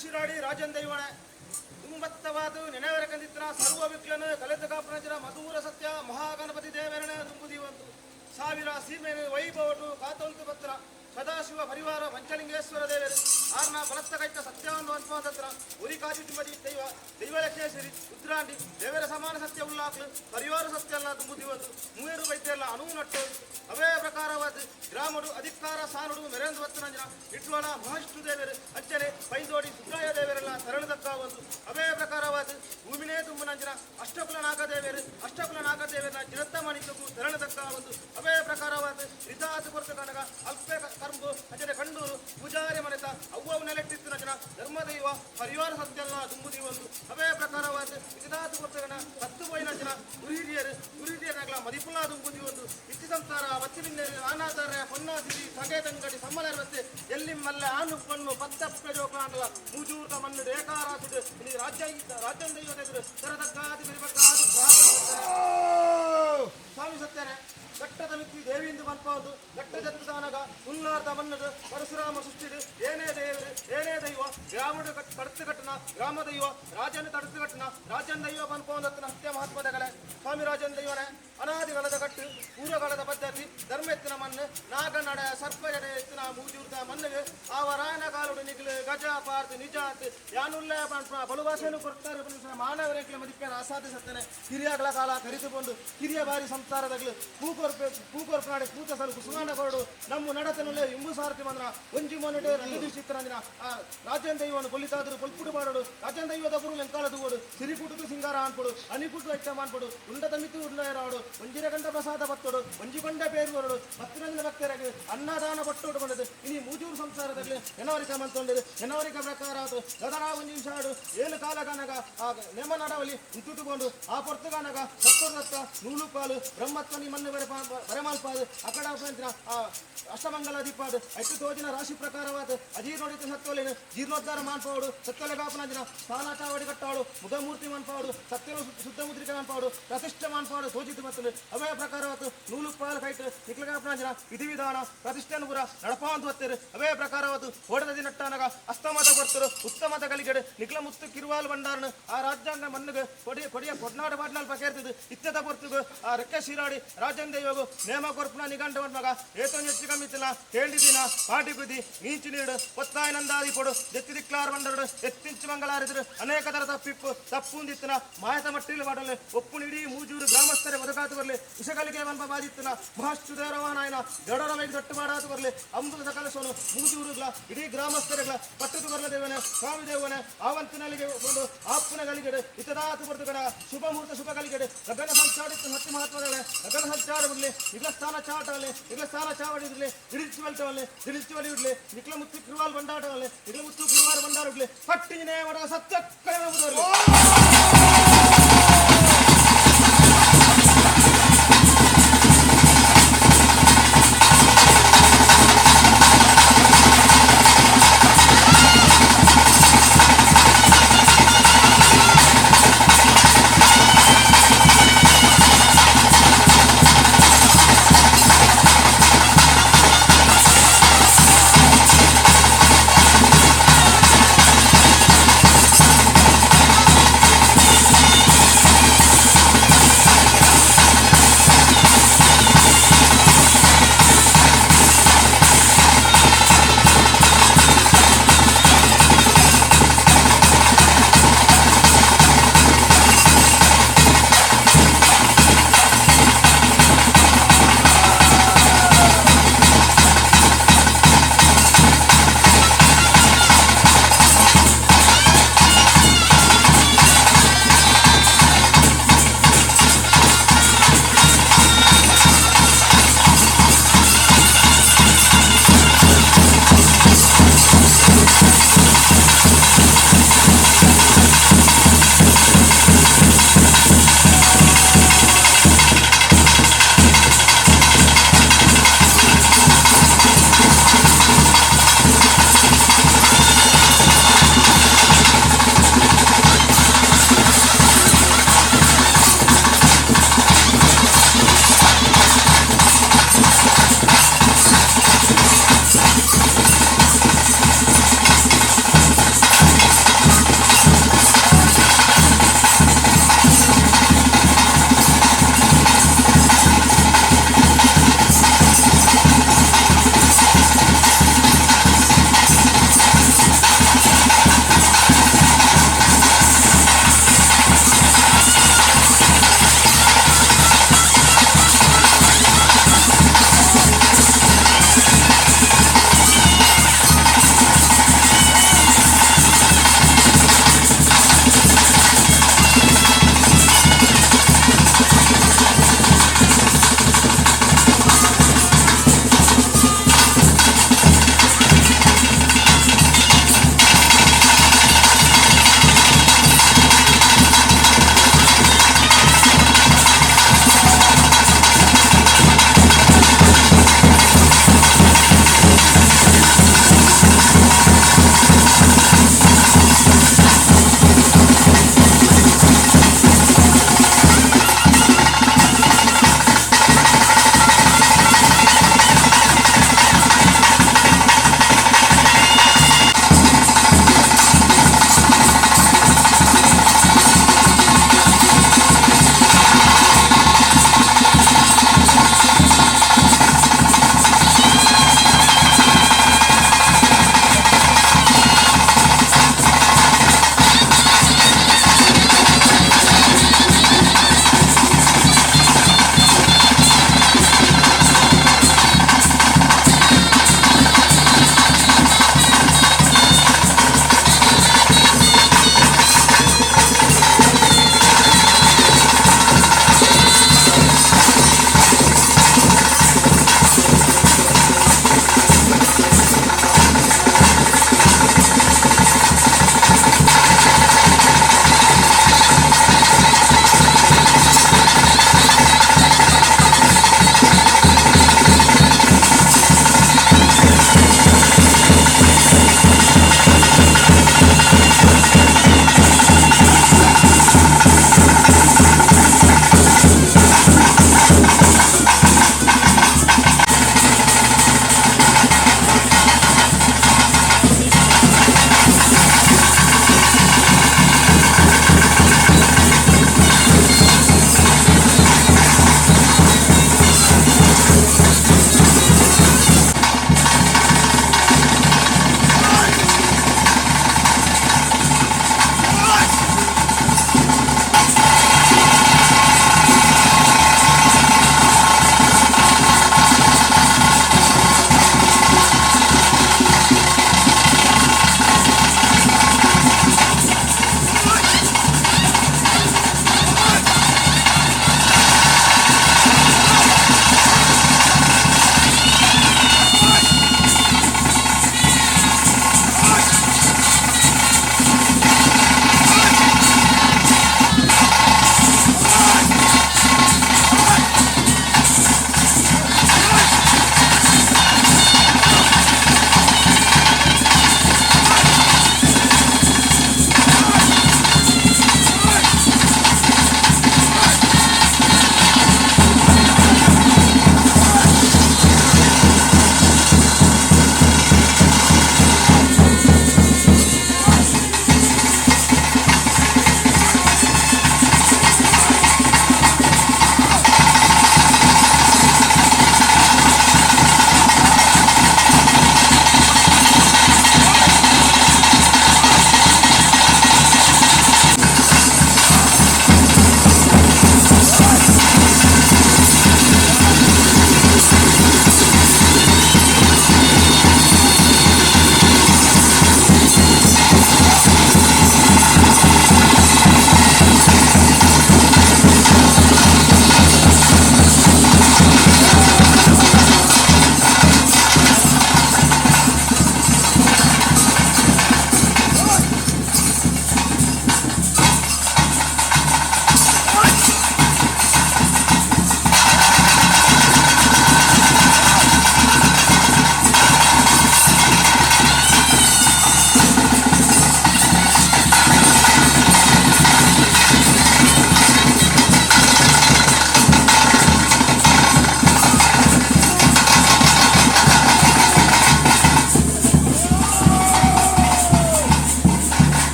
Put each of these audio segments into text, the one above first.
ಶಿರಾಡಿ ರಾಜನ್ ದೈವಣೆ ತುಂಬತ್ತವಾದ ನೆನೆವರ ಕಂದಿತ್ರ ಸರ್ವ ವಿಕ್ಲನ ಕಲೆತ ಕಾಪನಜರ ಮಧುರ ಸತ್ಯ ಮಹಾಗಣಪತಿ ದೇವರಣ ತುಂಬುದೀವಂತು ಸಾವಿರ ಸೀಮೆನು ವೈಭವಟು ಕಾತೊಂತು ಪತ್ರ ಸದಾಶಿವ ಪರಿವಾರ ಪಂಚಲಿಂಗೇಶ್ವರ ದೇವರು ಆರ್ನ ಬಲತ್ತ ಕೈತ ಸತ್ಯವನ್ನು ಅನ್ಪತ್ರ ಉರಿ ಕಾಜು ತಿಂಬದಿ ದೈವ ದೈವಲಕ್ಷ್ಮೇಶ್ವರಿ ರುದ್ರಾಂಡಿ ದೇವರ ಸಮಾನ ಸತ್ಯ ಉಲ್ಲಾಕ್ಲು ಪರಿವಾರ ಸತ್ಯ ಅಲ್ಲ ತುಂಬುದೀವಂತು ಮೂವರು ವೈದ್ಯಲ್ಲ ಅಣು ನಟ್ಟು ಅವೇ ಪ್ರಕಾರವಾದ ಗ್ರಾಮಡು ಅಧಿಕಾರ ಸಾನುಡು ಮೆರೆಂದು ವತ್ತನಂಜನ ಇಟ್ಲೋಣ ಮಹಷ್ಟು ದೇವರು ಅಜ್ಜನೆ ಪೈಂದೋಡಿ ಸುಬ್ರಾಯ ದೇವರೆಲ್ಲ ಶರಣದಕ್ಕಾವದು ಅವೇ ಪ್ರಕಾರವಾದ ಭೂಮಿನೇ ತುಂಬನ ನಂಚಿನ ಅಷ್ಟಕುಲ ನಾಗದೇವರು ಅಷ್ಟಕುಲ ನಾಗದೇವರ ಜಿನತ್ತ ಮಾಣಿಕ್ಯಕ್ಕೂ ತೆರಣ ತಕ್ಕ ಒಂದು ಅವೇ ಪ್ರಕಾರವಾದ ರಿತಾತು ಕೊರತು ಕನಕ ಅಲ್ಪೆ ಕರ್ಮು ಅಂಚನೆ ಕಂಡೂರು ಪೂಜಾರಿ ಮನೆತ ಅವ್ವವು ನೆಲೆಟ್ಟಿತ್ತು ನಂಚಿನ ಧರ್ಮದೈವ ಪರಿವಾರ ಸತ್ಯಲ್ಲ ದುಂಬುದಿ ಒಂದು ಅವೇ ಪ್ರಕಾರವಾದ ಇತಾತು ಕೊರತು ಕನ ಹತ್ತು ಪೋಯಿನಂಚಿನ ಗುರುಹಿರಿಯರು ಗುರುಹಿರಿಯರಾಗಲ ಮದಿಪುಲ ದುಂಬುದಿ ಒಂದು ಇತ್ತಿ ಸಂಸಾರ ಬಚ್ಚಿಬಿಂದರು ಅನಾಥರ ಹೊನ್ನಾಸಿರಿ ಸಗೆ ತಂಗಡಿ ಸಮ್ಮಲರವಂತೆ ಎಲ್ಲಿ ಮಲ್ಲ ಆನು ಪಣ್ಣು ಪತ್ತ ಪ್ರಜೋಕಾಂಡಲ ಮೂಜೂರ್ದ ಮಣ್ಣು ರೇಖಾರಾಸುಡು ಇಲ್ಲಿ ರಾಜ್ಯ ರಾಜ್ಯಂದೈವತೆದುರು ತರತಕ್ಕಾದಿ ಬೆರಿಬಕ್ಕಾದು ಪ್ರಾರ್ಥನೆ. ಸ್ವಾಮಿ ಸತ್ಯನೇ ಘಟ್ಟದ ಮಿಕ್ಕಿ ದೇವಿಯಿಂದ ಮನ್ಪವುದು ಘಟ್ಟ ಜತ್ತದಾನಗ ಉನ್ನಾರ್ದ ಮನ್ನದು ಪರಶುರಾಮ ಸೃಷ್ಟಿಡು ಏನೇ ದೇವರು ಏನೇ ದೈವ ಗ್ರಾಮಡು ತടുத்து ಕಟ್ಟನ ಗ್ರಾಮ ದೈವ ರಾಜನ ತಡುತ್ತು ಕಟ್ಟನ ರಾಜನ ದೈವ ಮನ್ಪವನತ್ತನ ಹತ್ಯ ಮಹಾತ್ಮದಗಳೇ ಸ್ವಾಮಿ ರಾಜನ ದೈವನೇ ಅನಾದಿಗಳದ ಕಟ್ಟು ಪೂರ್ವಕಾಲದ ಪದ್ಧತಿ ಧರ್ಮ ಎತ್ತಿನ ಮಣ್ಣು ನಾಗನಡ ಸರ್ಪ ಜಡೆ ಎತ್ತಿನ ಮೂಜೂರ್ದ ಮಣ್ಣಿಗೆ ಆವರಾಯನ ಕಾಲುಡು ನಿಗಿಲು ಗಜ ಪಾರ್ದು ನಿಜಾತ್ ಯಾನುಲ್ಲ ಬಲುಭಾಷೆಯನ್ನು ಕೊಡ್ತಾರೆ ಮಾನವರ ಮದಿಪ್ಪೇನ ಅಸಾಧ್ಯ ಸತ್ತನೆ ಹಿರಿಯಗಳ ಕಾಲ ಕರಿತುಕೊಂಡು ಕಿರಿಯ ಬಾರಿ ಸಂಸಾರದಾಗಲು ಪೂಕೊರ್ಪೆ ಪೂಕೊರ್ಪನಾಡೆ ಪೂತ ಸಲು ಕುಸುಮಾನ ಕೊರಡು ನಮ್ಮ ನಡತನಲ್ಲೇ ಇಂಬು ಸಾರಥಿ ಮಂದ್ರ ಒಂಜಿ ಮೊನ್ನೆ ರಂಗದಿ ಚಿತ್ರಂದಿನ ಆ ರಾಜನ್ ದೈವನು ಕೊಲ್ಲಿತಾದ್ರು ಕೊಲ್ಪುಡು ಮಾಡೋಡು ರಾಜನ್ ದೈವದ ಗುರು ಲೆಂಕಾಲ ದೂವಡು ಸಿರಿಪುಟುದು ಸಿಂಗಾರ ಅನ್ಪಡು ಅನಿಪುಟು ಹೆಚ್ಚ ಮಾನ್ಪಡು ಉಂಡ ತಮಿತು ಉಂಡರಾಡು ಒಂಜಿರ ಗಂಡ ಪ್ರಸಾದ ಬತ್ತೋಡು ಒಂಜಿ ಬಂಡ ಪೇರು ಬರಡು ಭಕ್ತರಂಜನ ಭಕ್ತರಾಗಿ ಅನ್ನದಾನ ಕೊಟ್ಟೋಡು ಬಂದದ್ದು ಇನಿ ಮೂಜೂರು ಸಂಸಾರದಲ್ಲಿ ಜನವರಿಕ ಮಂತೊಂಡದು ಜನವರಿಕ ಪ್ರಕಾರ ಅದು ಗದನ ಒಂಜಿ ವಿಷಾಡು ಏಳು ಕಾಲ ಕನಗ ಆ ನೇಮ ನಡವಲಿ ಇಂತುಟುಕೊಂಡು ಆ ಪೊರ್ತುಗಾನಗ ಸತ್ತೋದತ್ತ ನೂಲು ಪಾಲು ಬ್ರಹ್ಮತ್ವ ನಿಮ್ಮನ್ನು ಬರೆ ಬರೆಮಾಲ್ಪಾದು ಅಕಡ ಆ ಅಷ್ಟಮಂಗಲ ದೀಪಾದು ಐಟು ತೋಜಿನ ರಾಶಿ ಪ್ರಕಾರವಾದ ಅಜೀರ್ಣೋಡಿತ ಸತ್ವಲೇನು ಜೀರ್ಣೋದ್ಧಾರ ಮಾನ್ಪಾಡು ಸತ್ವಲೆ ಕಾಪನ ದಿನ ಸ್ಥಾನ ಚಾವಡಿ ಕಟ್ಟಾಡು ಮುಖಮೂರ್ತಿ ಮಾನ್ಪಾಡು ಸತ್ಯ ಶುದ್ಧ ಮುದ್ರಿಕೆ ಮಾನ್ಪಾಡು ಪ್ರತಿಷ್ಠೆ ಮಾನ್ಪಾಡು ಸೋಜಿತು ಮತ್ತು ಅವಯ ಪ್ರಕಾರವಾದ ನೂಲು ಪಾಲು ಕೈಟ್ ನಿಕ್ಲಗಾಪನ ದಿನ ವಿಧಿವಿಧಾನ ಪ್ರತಿಷ್ಠೆನು ಪುರ ನಡಪಾಂತು ಹತ್ತಿರು ಅವಯ ಪ್ರಕಾರವಾದ ಓಡದ ದಿನಟ್ಟಾನಗ ಅಸ್ತಮತ ಕೊಡ್ತರು ಉತ್ತಮತ ಕಲಿಗೆಡು ನಿಕ್ಲ ಮುತ್ತು ಕಿರುವಾಲ್ ಬಂಡಾರನು ಆ ರಾಜ್ಯಾಂಗ ಮಣ್ಣುಗೆ ಕೊಡಿಯ ಕೊಡಿಯ ಕೊಡ್ನಾಡ ಬಾಟ್ನಾಲ್ ಪಕೇರ್ತದು ಇತ್ತದ ಪೊರ್ತುಗು ಆ ರೆಕ್ಕೆ ಶಿರಾಡಿ ರಾಜನ್ ದೈವಗು ನೇಮ ಕೊರ್ಪುನ ನಿಗಂಟ ಮಗ ಏತೊಂದು ಹೆಚ್ಚು ಕಮ್ಮಿತ್ತಿಲ್ಲ ಕೇಳಿದಿನ ಪಾಟಿ ಕುದಿ ನೀಚು ನೀಡು ಒತ್ತಾಯನಂದಾದಿ ಕೊಡು ಎತ್ತಿ ದಿಕ್ಲಾರ್ ಬಂಡರಡು ಎತ್ತಿಂಚು ಮಂಗಳಾರಿದ್ರು ಅನೇಕ ತರ ತಪ್ಪಿಪ್ಪು ತಪ್ಪುಂದಿತ್ತನ ಮಾಯತ ಮಟ್ಟಿಲು ಮಾಡಲು ಒಪ್ಪು ನಿಡೀ ಮೂಜೂರು ಗ್ರಾಮಸ್ಥರೇ ಬದುಕಾತು ಬರಲಿ ವಿಷಕಲಿಕೆ ಮನ್ಪ ಬಾದಿತ್ತನ ಮಹಾಶುದೇರವಾನಾಯನ ಜಡರ ಮೈಗೆ ದೊಟ್ಟು ಮಾಡಾತು ಬರಲಿ ಅಮೃತ ಕಲಸೋನು ಮೂಜೂರುಗಳ ಇಡೀ ಗ್ರಾಮಸ್ಥರುಗಳ ಪಟ್ಟದು ಬರಲ ದೇವನೇ ಸ್ವಾಮಿ ದೇವನೇ ಆವಂತಿನಲ್ಲಿಗೆ ಕೊಂಡು ಆಪ್ಪುನ ಗಲಿಗೆಡು ಇತದಾತು ಬರ್ತುಗಣ ಶುಭ ಮುಹೂರ್ತ ಶುಭ ಕಲಿಗೆಡು ಗಗನ ಸಂಚಾಡಿತ್ತು ಸತ್ಯ ಮಹತ್ವದಳೆ ಗಗನ ಸಂಚಾರ ಬರಲಿ ಇಗ್ಲ ಸ್ಥಾನ ಚಾಟವಲ್ಲಿ ಇಗ್ಲ ಸ್ಥಾನ ಚಾವಡಿ ಇರಲಿ ದಿಡಿಚು వెళ్తావాలి దిడిచి వలి ఇడ్లే ఇట్లా ముత్తు కిరువాలు బండాటవాలి ఇట్లా ముత్తు కిరువాలు బండారు ఇడ్లే పట్టినే వడ సత్య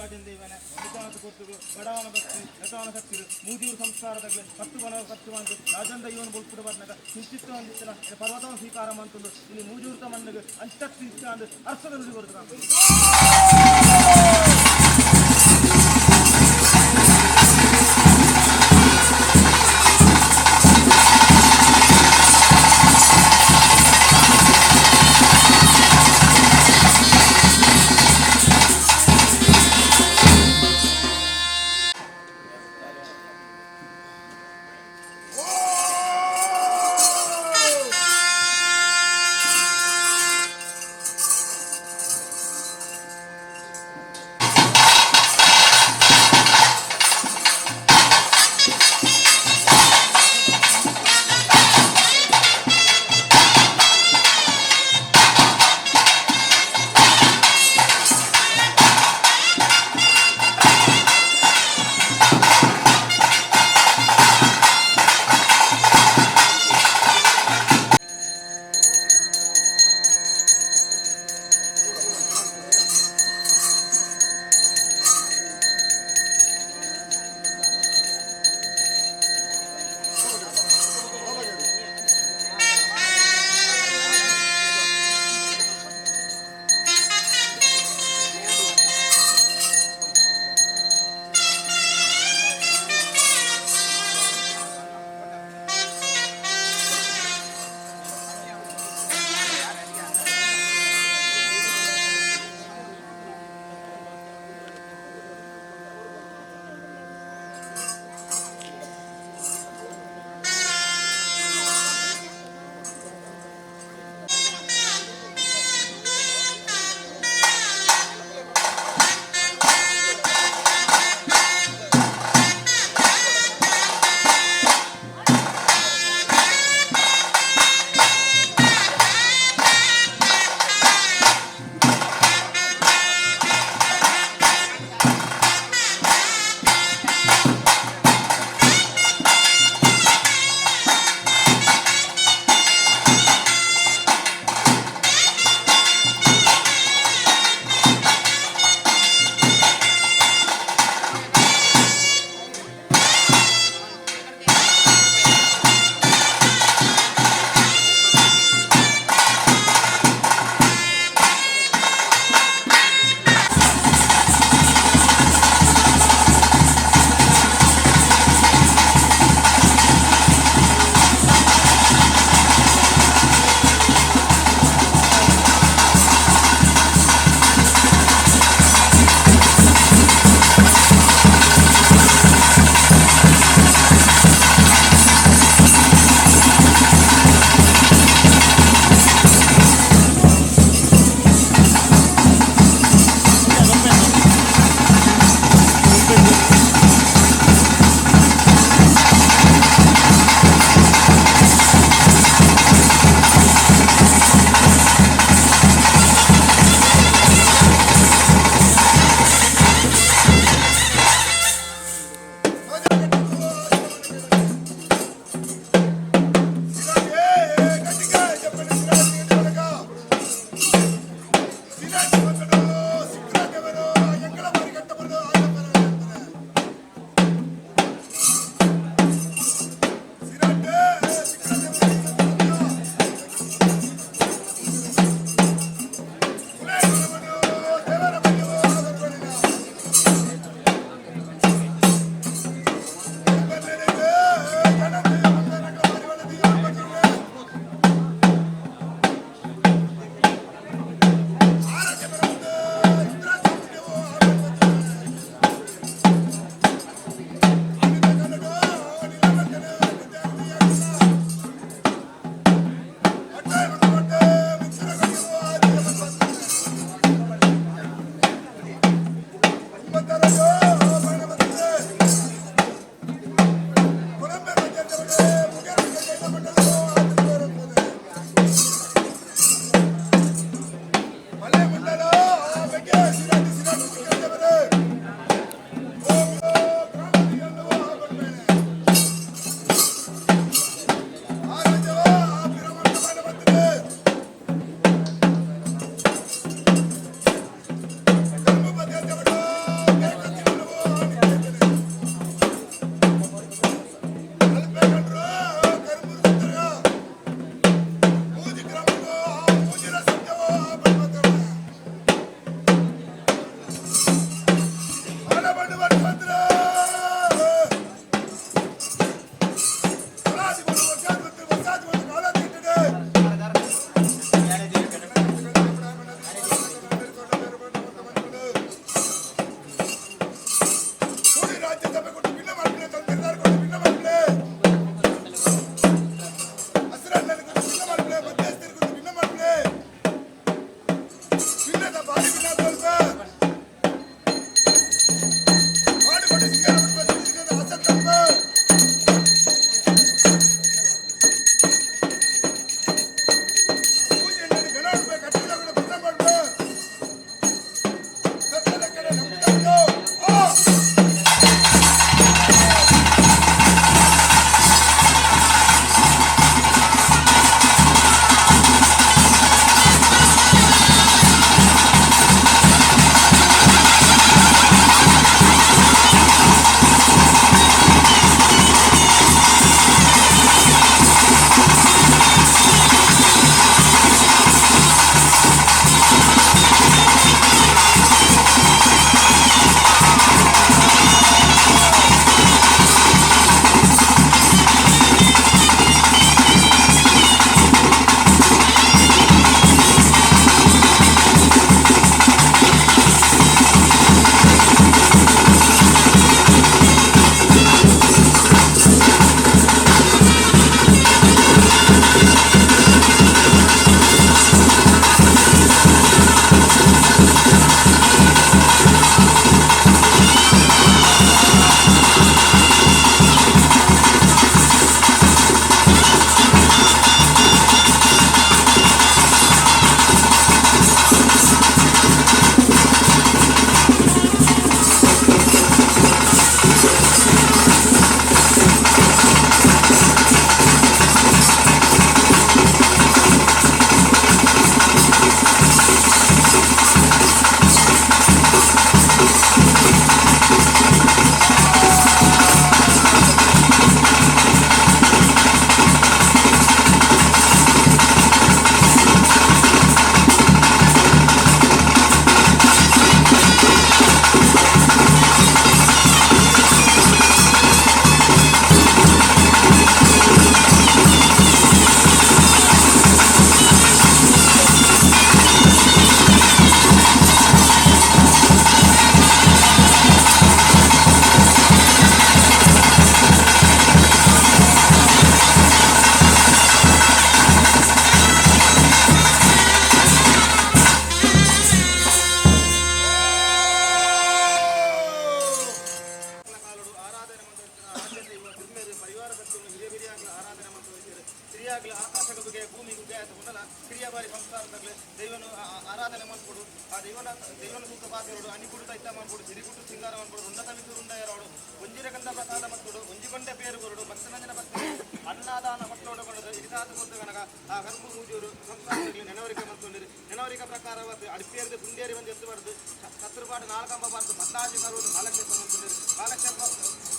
ರಾಜನ್ ದೇವನ ನಿಧಾನದ ಕೊರ್ತುಗು ಬಡವನ ಭಕ್ತಿ ಯಥಾನ ಶಕ್ತಿ ಮೂಜೂರು ಸಂಸ್ಕಾರದಾಗ 10 ಬನ ಖರ್ಚು ಬಂದು ರಾಜನ್ ದೈವನ ಬೊಲ್ಪುಡು ಬರ್ನಾಗ ನಿಶ್ಚಿತ ಒಂದಿತ್ತಿನ ಪರ್ವತವನ್ನು ಸ್ವೀಕಾರ ಮಂತುಂಡು ಇಲ್ಲಿ ಮೂಜೂರುತ ಮಣ್ಣಿಗೆ ಅಂಚತ್ತು ಇಷ್ಟ ಅಂದು ಅರ್ಸದ ನುಡಿ ಕೊಡ್ತಾರೆ. ಆ ದೈವನ ದೈವನ ಸೂತ ಪಾಸಿರೋಡು ಅನಿಗುಡು ತೈತ ಮನ್ಪುಡು ಸಿರಿಗುಟ್ಟು ಸಿಂಗಾರ ಮನ್ಪುಡು ರುಂಡ ತವಿತು ರುಂಡ ಎರವಡು ಒಂಜಿರಗಂಧ ಪ್ರಸಾದ ಮತ್ತುಡು ಒಂಜಿಗೊಂಡೆ ಪೇರುಗುರುಡು ಭಕ್ತನಂಜನ ಭಕ್ತರು ಅನ್ನದಾನ ಮಟ್ಟೋಡಗೊಂಡದು ಇರಿದಾದ ಕೊದ್ದು ಕನಕ ಆ ಕರುಂಬು ಮೂಜೂರು ಸಂಸ್ಥಾನದಲ್ಲಿ ನೆನವರಿಕೆ ಮಂತೊಂಡಿರು ನೆನವರಿಕೆ ಪ್ರಕಾರವಾದ ಅಡಿಪೇರಿದ ಗುಂಡೇರಿ ಒಂದು ಎತ್ತು ಬರೆದು ಸತ್ರುಪಾಡು ನಾಲ್ಕಂಬ ಬಾರ್ದು ಪದ್ದಾಜಿ ಕರುವುದು ಕಾಲಕ್ಷೇಪ ಮಂತೊಂಡಿರು ಕಾಲಕ್ಷೇಪ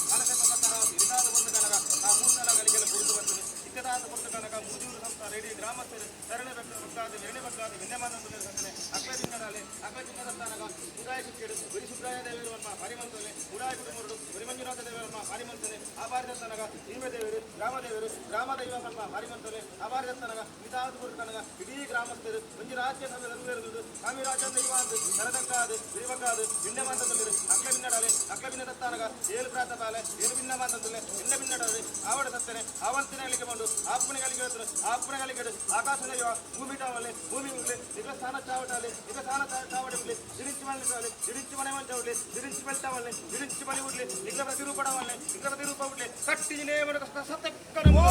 ಕಾಲಕ್ಷೇಪ ಪ್ರಕಾರವಾದ ಇರಿದಾದ ಒಂದು ಕನಕ ಆ ಮೂರ್ನಾಲ ಗಳಿಗೆಲ್ಲ ಗುರುತು ಬರ್ತದೆ ಇಕ್ಕದಾದ ಕೊಟ್ಟು ಕನಕ ಮೂಜೂರು ಸಂಸ್ಥಾ ರೆಡಿ ಗ್ರಾಮಸ್ಥರು ತರಣೆ ಭಕ್ತಾದಿ ಬೆರಣೆ ಭಕ್ತಾದಿ ವಿನ್ಯಮಾನ ಸತ್ತನೆ ಅಕ್ಲ ಚಿನ್ನದಾಲೆ ಅಕ್ಲ ಚಿನ್ನದತ್ತಾನಗ ಉಡಾಯ ಸುಕ್ಕೇಡು ಗುರಿ ಸುಬ್ರಾಯ ದೇವರಮ್ಮ ಪರಿಮಂತನೆ ಉಡಾಯ ಕುಟುಂಬರು ಗುರಿ ಮಂಜುನಾಥ ದೇವರಮ್ಮ ಪರಿಮಂತನೆ ಆಭಾರಿ ದತ್ತನಗ ದೇವರು ಗ್ರಾಮದೇವರು ಗ್ರಾಮ ದೈವ ಪದ್ಮ ಪರಿಮಂತನೆ ಆಭಾರಿ ದತ್ತನಗ ಮಿತಾದ ಕೊಟ್ಟು ಕನಗ ಇಡೀ ಗ್ರಾಮಸ್ಥರು ಒಂಜಿ ರಾಜ್ಯ ಸಭೆ ನೆರವೇರುವುದು ಸ್ವಾಮಿ ರಾಜ ದೈವ ಅಂದು ನರದಂಕಾದು ವಿರಿವಕ್ಕಾದು ವಿನ್ಯಮಾನದಲ್ಲಿ ಅಕ್ಲ ಬಿನ್ನಡಾಲೆ ಅಕ್ಲ ಭಿನ್ನ ದತ್ತಾನಗ ಏಳು ಪ್ರಾತಪಾಲೆ ಏಳು ಭಿನ್ನ ಮಾತಂದುಲೆ ಭಿನ್ನ ಭಿನ್ನಡಾಲೆ ಆವಡ ಸತ್ತನೆ ಆವಂತಿನಗಳಿಗೆ ಬಂದು ಆಪ್ಪಣೆಗಳಿಗೆ ಹೇಳ್ತಾರೆ ಆಪ್ಪಣೆಗಳಿಗೆ ಆಕಾಶ ದೈವ ಭೂಮಿ ಟಾವಲೆ ಭೂಮಿ ಉಗ್ಲೆ ನಿಗ ಸ್ಥಾನ ಚಾವಟಾಲೆ ನಿಗ ಸ್ಥಾನ ಚಾವಡಿ ಉಗ್ಲೆ ದಿರಿಂಚಿ ಮನೆ ದಿರಿಂಚಿ ಮನೆ ಮಂಚವಲೆ ದಿರಿಂಚಿ ಬೆಲ್ಟಾವಲ್ಲೆ ದಿರಿಂಚಿ ಬಲಿ ಉಡ್ಲೆ ನಿಗ್ರ ಪ್ರತಿರೂಪಡವಲ್ಲೆ ನಿಗ್ರ ಪ್ರತಿರೂಪ ಉಡ್ಲೆ ಕಟ್ಟಿ ನೇಮನ ಸತಕ್ಕನಮೋ.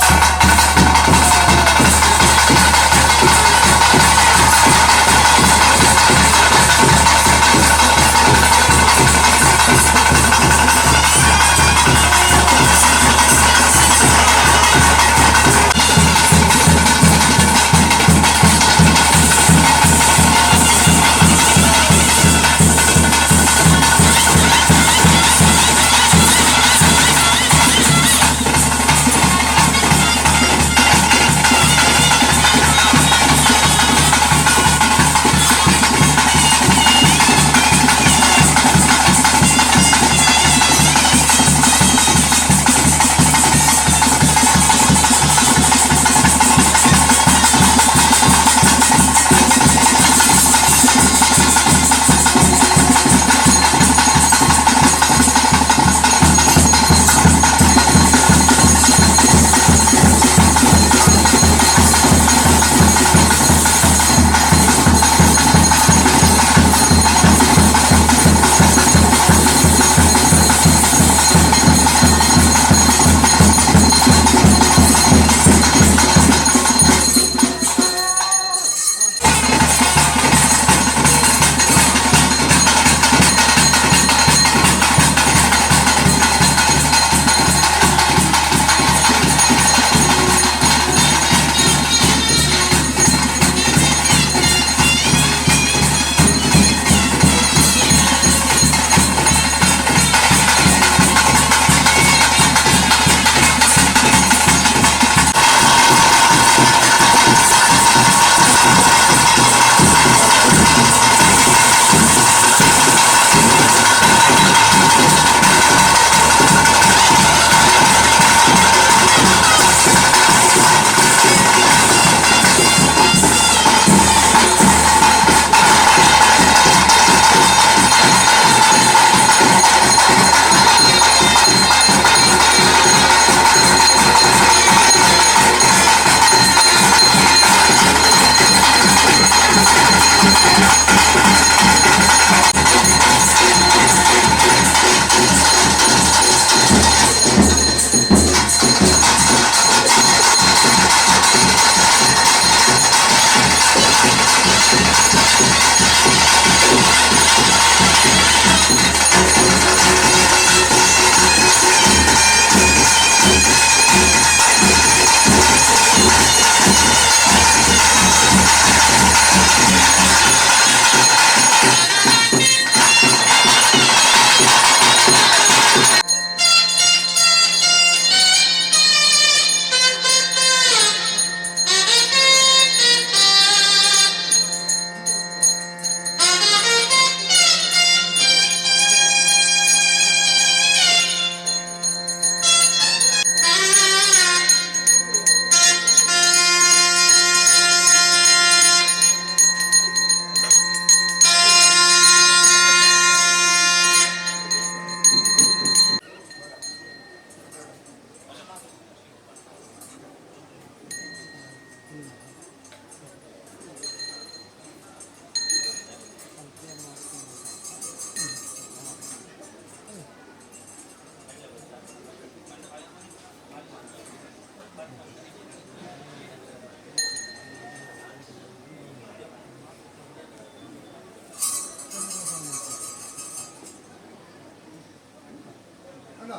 ಅಲ್ಲ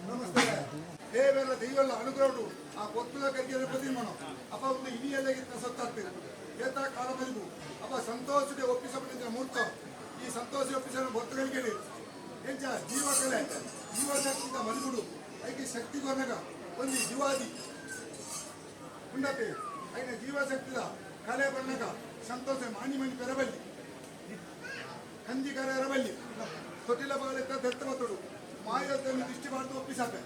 ನಮಸ್ತೆ ದೇವೆಲ್ಲ ದೈವೆಲ್ಲ ಅನುಗ್ರಹಡು ಆ ಒತ್ತುದ ಕೈಗೆ ಪ್ರತಿಮನ ಅಪ್ಪ ಒಂದು ಇನಿಯಲ್ಲ ಸತ್ತಾಗ್ತದೆ ಏತ ಕಾಲ ಮರಿಗು ಅಪ್ಪ ಸಂತೋಷದ ಒಪ್ಪಿಸಬಟ್ಟಿದ್ದ ಮೂರ್ತ ಈ ಸಂತೋಷ ಒಪ್ಪಿಸಲು ಭಕ್ತಗಳಿಗೆ ಎಂಚ ಜೀವಕಲೆ ಜೀವಶಕ್ತಿದ ಮರಿಗುಡು ಐಕೆ ಶಕ್ತಿ ಕೊನಗ ಒಂದು ಜೀವಾದಿ ಉಂಡತೆ ಐನ ಜೀವಶಕ್ತಿದ ಕಲೆ ಬಣ್ಣಗ ಸಂತೋಷ ಮಾಣಿ ಮಣಿ ಪೆರಬಲ್ಲಿ ಕಂಜಿ ಕರೆ ಎರಬಲ್ಲಿ ತೊಟ್ಟಿಲ ಬಾಳೆತ್ತ ದತ್ತ ಮತ್ತಡು ಮಾಯತನ್ನು ದೃಷ್ಟಿ ಮಾಡ್ದು ಒಪ್ಪಿಸಾತೆ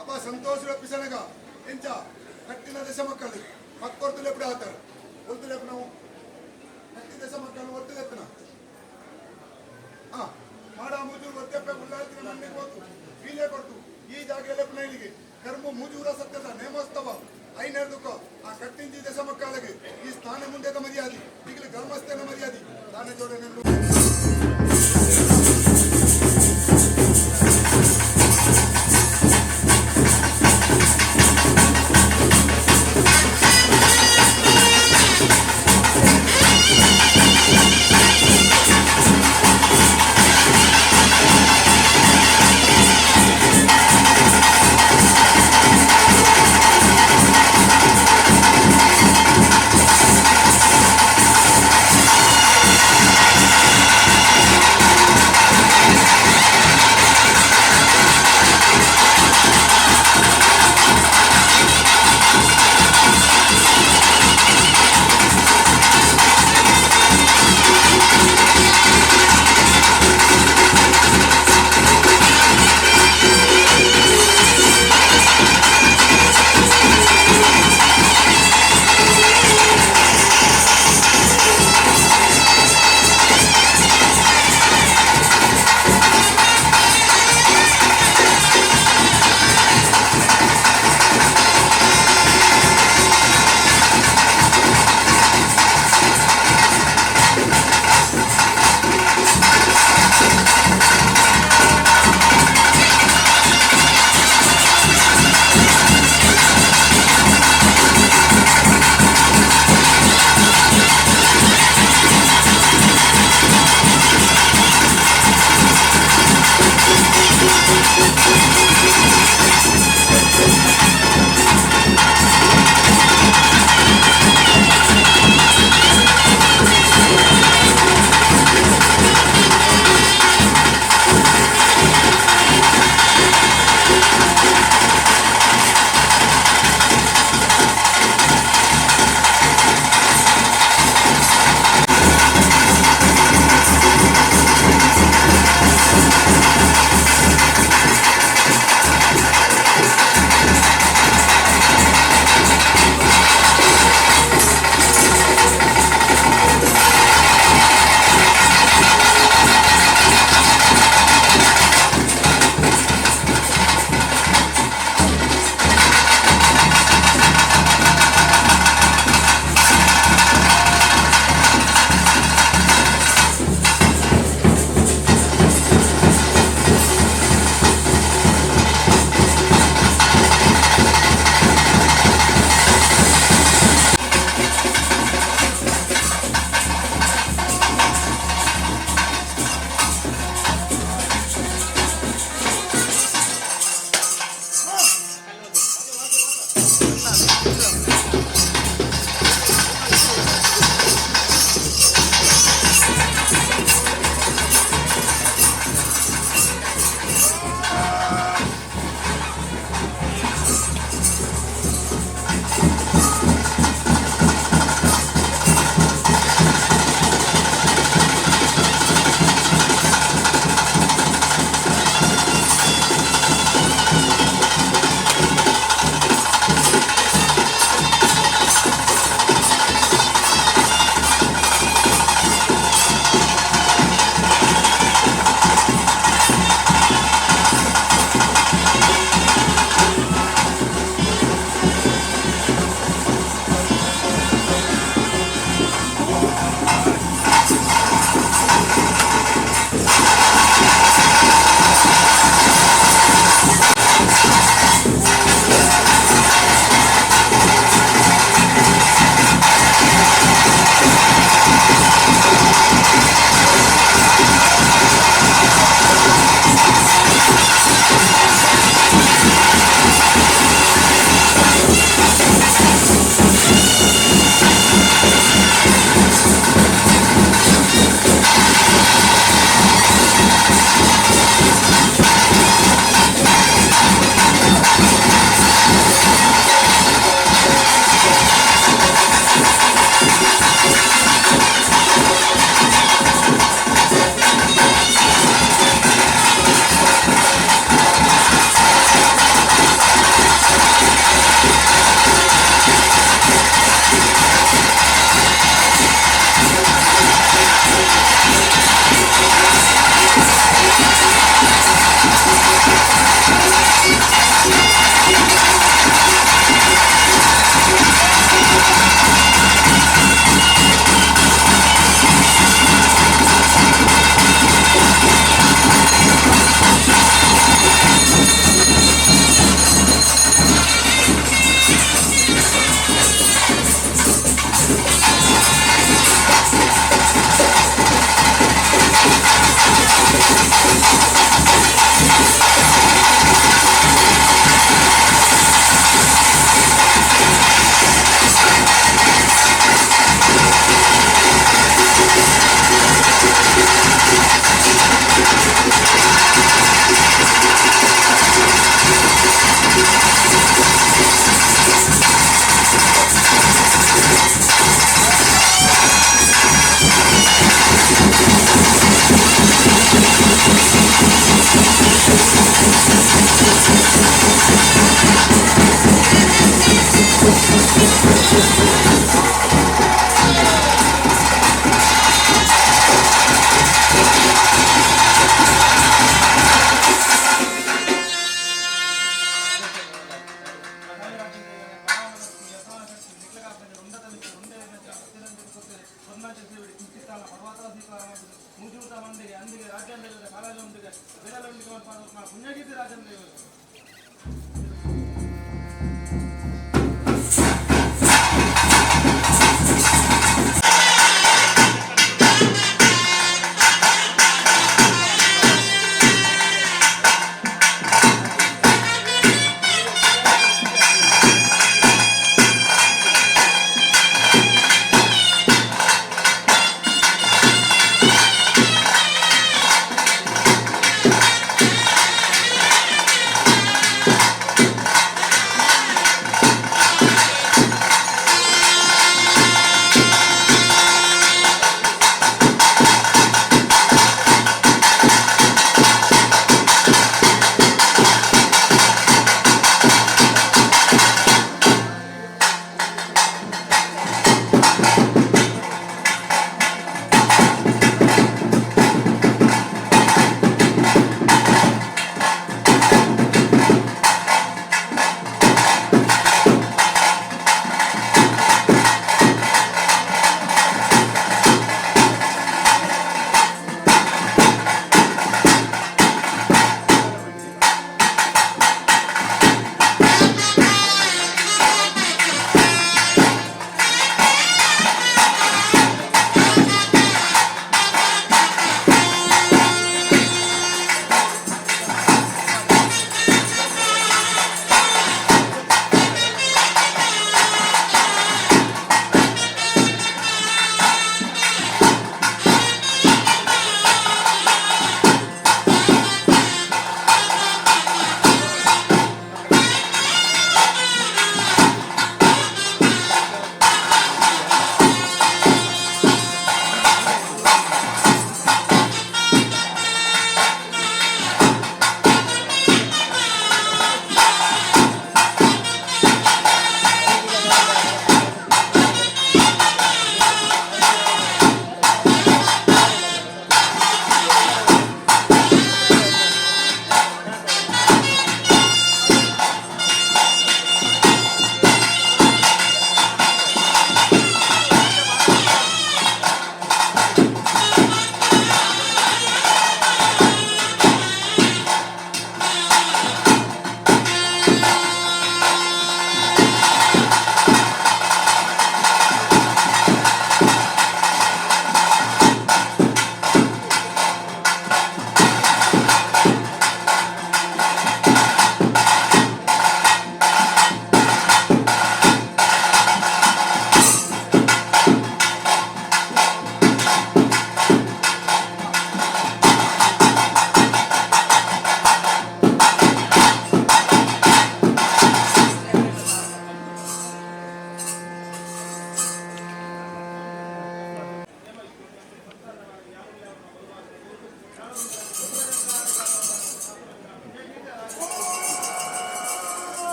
ಅಪ್ಪ ಸಂತೋಷ ಒಪ್ಪಿಸನಗ ಎಂಚ ಕಟ್ಟಿನ ದಶ ಮಕ್ಕಳು ಮಕ್ಕೊರ್ತಲೆ ಎಪ್ಪಡಿ ಆತಾರೆ ಒರ್ತಲೆ ನಾವು ಕಟ್ಟಿ ದಶ ಮಕ್ಕಳು ಒರ್ತಲೆಪ್ಪನ ಹಾ ಮಾಡ ಮುಜೂರು ಒತ್ತೆಪ್ಪೆ ಉಳ್ಳಾಳ್ತಿನ ಮಣ್ಣಿಗೆ ಹೋತು ವೀಲೆ ಕೊಡ್ತು ಈ ಜಾಗೆಲ್ಲ ಇಲ್ಲಿಗೆ ಕರ್ಮ ಮುಜೂರ ಸತ್ಯದ ನೇಮೋತ್ಸವ ಐನೇರ್ದುಕ್ಕ ಆ ಕಟ್ಟಿಂಜಿ ದಶ ಮಕ್ಕಳಿಗೆ ಈ ಸ್ಥಾನ ಮುಂದೆದ ಮರ್ಯಾದೆ ಈಗಲೇ ಗ್ರಾಮಸ್ಥನ ಮರ್ಯಾದೆ ದಾನ ಜೋಡಣೆ.